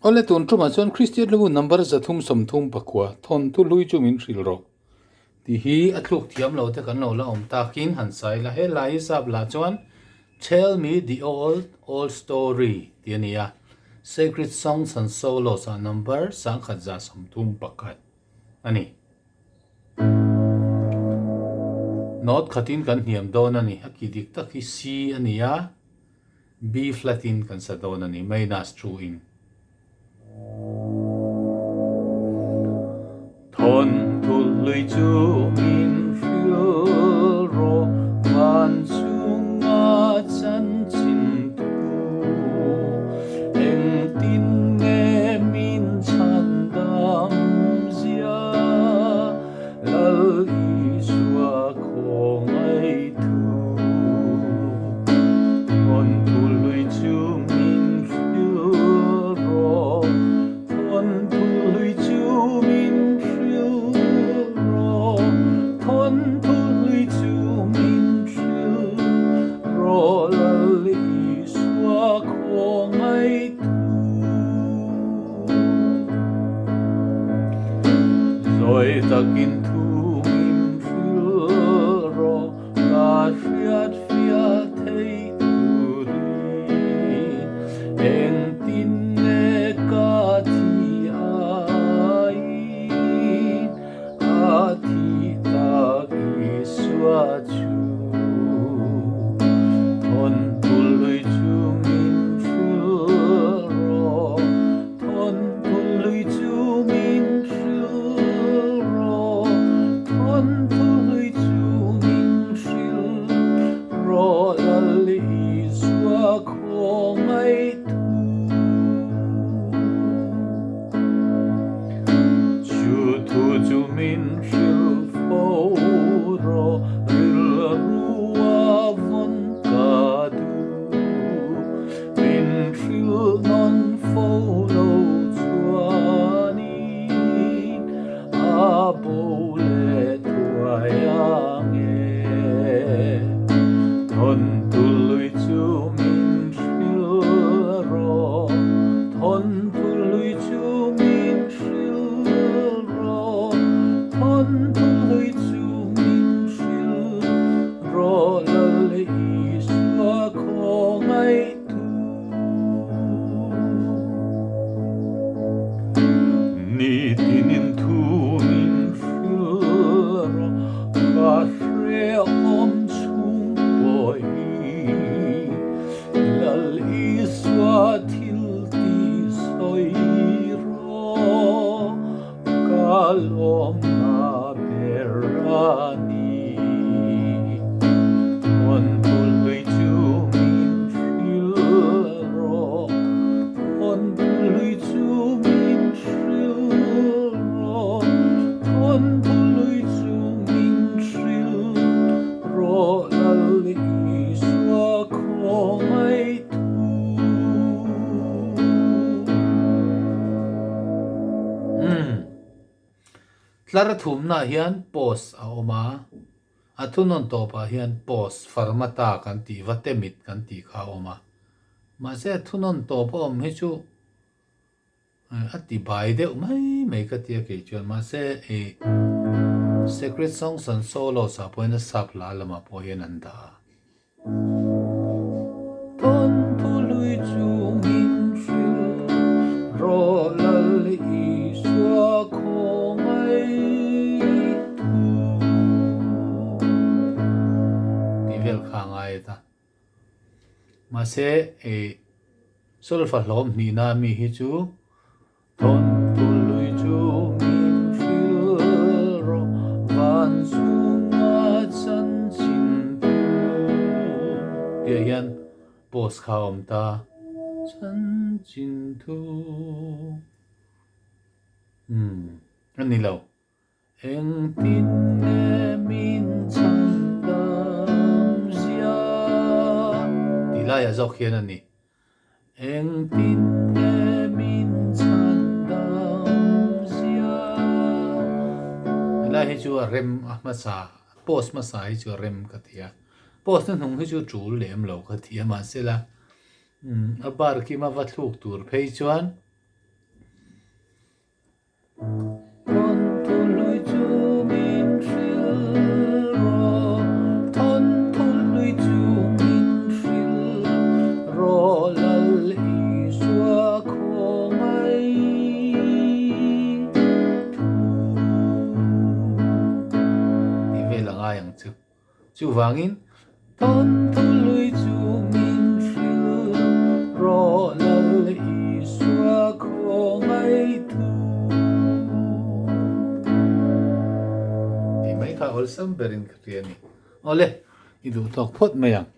Awle tun tumah chuan Kristian Hlubu number 339 thawnthu hlui chu min hrilh rawh tih hi a thluk thiam lo te kan lo la awm takin han sawi la. He lai hi sap lah chuan Tell me the old old story tih a ni a, Sacred Songs and Solos ah number 1131 a ni. Note khatin kan hniam dawn a ni. A ki dik tak hi C a ni a. B flat in kan sa dawn a ni, minus 2 in. Thawnthu hlui chu min hrilh rawh, van chunga chanchin thu. Engtin nge min chhan dam zia, Lal Isua khawngaih thu. Thawnthu hlui chu min hrilh rawh, Thawnthu hlui chu min hrilh rawh, Thawnthu hlui chu min hrilh rawh, Lal Isua khawngaih thu. Zawi takin thu min hrilh rawh, ka hriat fiah theih turin. Engtin nge ka thi aiin a thih tak Isua chu. Thawnthu lui chu min hrilh rawh, thawnthu lui chu min hrilh rawh, thawnthu lui chu min hrilh rawh, Lal Isua khawngaih thu. Chu thu chu min hrilh fo rawh, rilru a vawn ka duh. Min hrilh nawn fo lo chuanin a bo leh thuai ang e. Thawnthu lui chu min hrilh rawh, thawnthu lui chu min hrilh rawh, thawnthu lui chu min hrilh rawh, Lal Isua khawngaih thu. Nitinin thu min hrilh rawh, ka hrehawm chhung pawh hi Lal Isua thil ti sawi rawh, ka lawmna ber a ni. Thawnthu hlui chu min hrilh rawh, thawnthu hlui chu min hrilh rawh, thawnthu hlui chu min hrilh rawh, Lal Isua khawngaih thu. Tlar thumnaah hian post a awm a, a thunawn tawpah hian post farmata kan tih va temit kan tih kha a awm a. Mahse a thunawn tawp a awm hi chu a ti bai deuh mai mai ka tia kei chuan mahse ih Sacred Songs and Solos ah pawhin a sap hla lamah pawh hian an dah a. Thawnthu lui chu min hrilh rawh Lal Isua khawngaih thu. Tih vel kha a ngai ta. Mahse ih solfa hlawm hnihna mi hi chu Thawnthu lui chu min hrilh rawh, van chunga chanchin thu. Tihah hian post kha a awm ta. Chanchin thu. Umm, a ni lo. Engtin nge min chhan dam zia? Tih laiah zawk hian a ni. Engtin nge min chhan dam zia? Helai hi chu a rem a hmasa, post hmasa hi chu a rem ka ti a. Post hnuhnung hi chu tul lem lo ka ti a, mahsela a bar kima va thluk tur phei chuan. Thawnthu hlui chu min hrilh rawh, thawnthu hlui chu min hrilh rawh, Lal Isua khawngaih thu. Tih vel a ngai ang chu. Chuvangin, Thawnthu lui chu min hrilh rawh Lal Isua khawngaih thu. Tih mai kha awlsam berin ka hria a ni. Awle, i duh tawk phawt mai ang.